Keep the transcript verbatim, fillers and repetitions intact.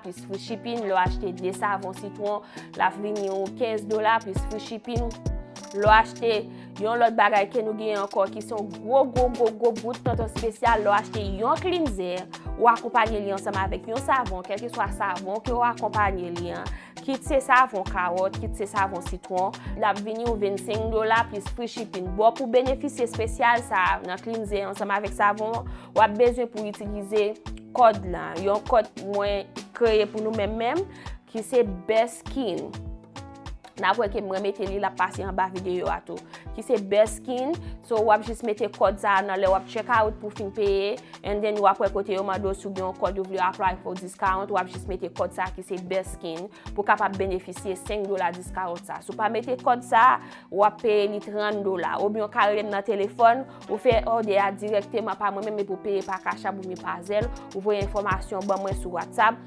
plis free shipping. Lè w achte de savon sitwon, l ap vini yon kenz dola plis free shipping. Lè w achte yon lòt bagay ke nou genyen ankò ki se yon gwo, gwo, gwo, gwo bout tonton espesyal, lè w achte yon cleanser, ou akonpanye li ansanm avèk yon savon, kèlkeswa savon ke w akonpanye li an, kit se savon kawòt, kit se savon sitwon, l ap vini yon vennsenk dola plis free shipping. Bon, pou benefisye espesyal sa a nan cleanser ansanm avèk savon an, w ap bezwen pou itilize kòd la. Yon kòd mwen kreye pou nou menm menm, ki se Best Skin. N ap wè ke mwen mete li, l ap pase anba videyo a tou. Ki se Best Skin. So, w ap jis mete kòd sa a nan lè w ap check out pou fin peye. And then, w ap wè kote yo mande w si w gen yon kòd ou vle apply for discount. W ap jis mete kòd sa a ki se Best Skin pou kapab benefisye senk dola discount sa. Si w pa mete kòd sa a, w ap peye li trant dola. Oubyen w ka rele m nan telefòn, ou fè òdè a dirèkteman pa mwen menm, epi w peye pa Cash App oubyen pa Zelle, ou voye enfòmasyon ban mwen sou WhatsApp.